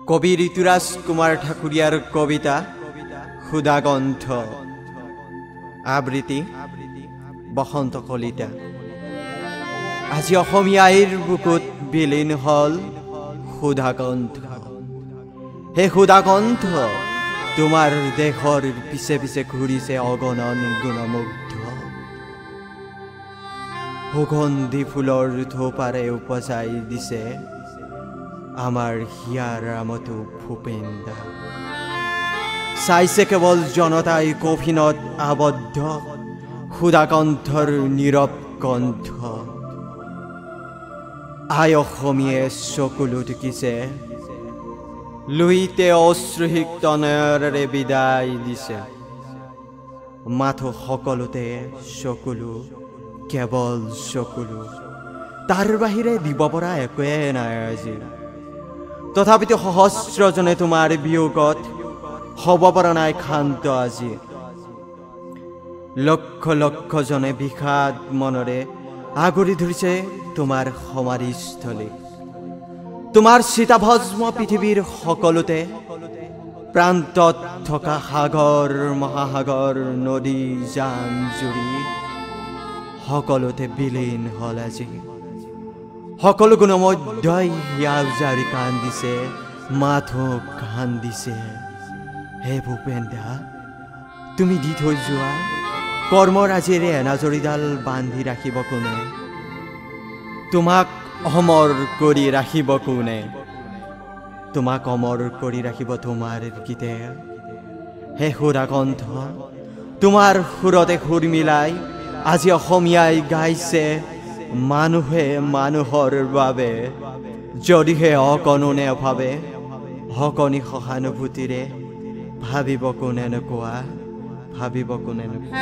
কবি ঋতুৰাজ কুমাৰ ঠাকুৰীয়াৰ কবিতা সুধাকণ্ঠ, আবৃত্তি বসন্ত কলিতা। আজি অসমীয়া আইৰ বুকুত বিলীন হ'ল সুধাকণ্ঠ। হে সুধাকণ্ঠ, তোমাৰ দেশৰ পিছে পিছে ঘূৰিছে অগণন গুণমুগ্ধ। সুগন্ধি ফুলৰ থোপাৰে উপজাই দিছে আমাৰ হিয়াৰ আমতো ভূপেন্দা। চাইছে কেৱল জনতাই কফিনত আবদ্ধ সুধাকণ্ঠৰ নীৰৱ কণ্ঠ। আই অসমীয়ে চকুলো টুকিছে, লুইতে অশ্ৰুসিক্ত নয়নেৰে বিদায় দিছে। মাথো সকলোতে চকুলো, কেৱল চকুলো, তাৰ বাহিৰে দিব পৰা একোৱে নাই আজি। তথাপিতো সহস্ৰজনে তোমাৰ বিয়োগত হ'ব পৰা নাই ক্ষান্ত আজি। লক্ষ লক্ষজনে বিষাদ মনৰে আগুৰি ধৰিছে তোমাৰ সমাধিস্থলী। তোমাৰ চিতাভস্ম পৃথিৱীৰ সকলোতে প্ৰান্তত থকা সাগৰ মহাসাগৰ নদী জান জুৰি সকলোতে বিলীন হ'ল আজি। সকলো গুণমধ্যই হিয়া উজাৰি কান্দিছে, মাথো কান্দিছে। হে ভূপেন দা, তুমি দি থৈ যোৱা কৰ্মৰাজিৰে এনাজৰীডাল বান্ধি ৰাখিব কোনে? তোমাক অমৰ কৰি ৰাখিব কোনে? তোমাক অমৰ কৰি ৰাখিব তোমাৰ গীতে। হে সুধাকণ্ঠ, তোমাৰ সুৰতে সুৰ মিলাই আজি অসমীয়াই গাইছে মানুহে মানুহৰ বাবে। যদিহে অকণো নেভাবে অকণি সহানুভূতিৰে ভাবিব কোনে নোকোৱা, ভাবিব কোনে নোকোৱা।